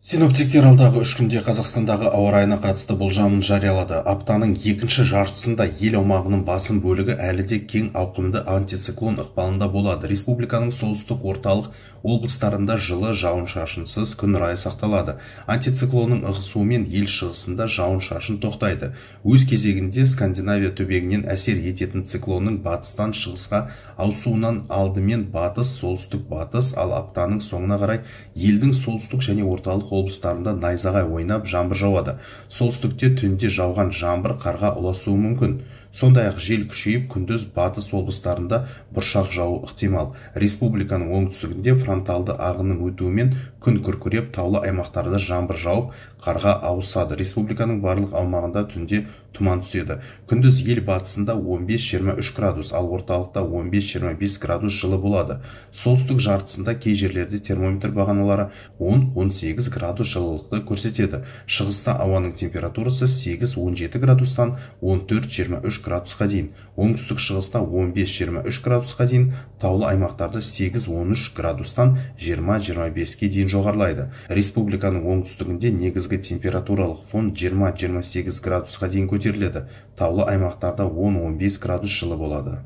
Синоптиктер алдағы 3 күнде Қазақстандағы ауа райына қатысты болжамын жариялады. Аптаның екінші жартысында ел аумағының басым бөлігі әлі де кең ауқымды антициклон ықпалында болады. Республиканың солтүстік, орталық облыстарында жылы жауын-шашынсыз күн райы сақталады. Антициклонның ығысуымен ел шығысында жауын-шашын тоқтайды. Өз кезегінде Скандинавия түбегінен әсер ететін циклонның батыстан шығысқа ауысуынан алдымен батыс, солтүстік батыс, ал аптаның соңына қарай елдің солтүстік және орталық облыстарында найзағай ойнап жаңбыр жауады. Солтүстікте түнде жауған жаңбыр қарға ұласуы мүмкін. Сондай-ақ жел күшейіп, күндіз батыс облыстарында бұршақ жаууы ықтимал. Республиканың оңтүстігінде фронталды ағынның өтуімен күн күркіреп, таулы аймақтарда жаңбыр жауып, қарға ауысады. Республиканың барлық аумағында түнде тұман түседі. Күндіз ел батысында 15-23 градус, ал орталықта 15-25 градус жылы болады. Солтүстік жартысында кей жерлерде термометр бағаналары 10-18 градус жылылықты көрсетеді. Шығыста ауаның температурасы 8-17 градустан 14-23 градусқа дейін, оңтүстік шығыста 15-23 градусқа дейін, таулы аймақтарда 8-13 градустан 20-25-ке дейін жоғарылайды. Республиканың оңтүстігінде негізгі температуралық фон 20-28 градусқа дейін көтеріледі. Таулы аймақтарда 10-15 градус жылы болады.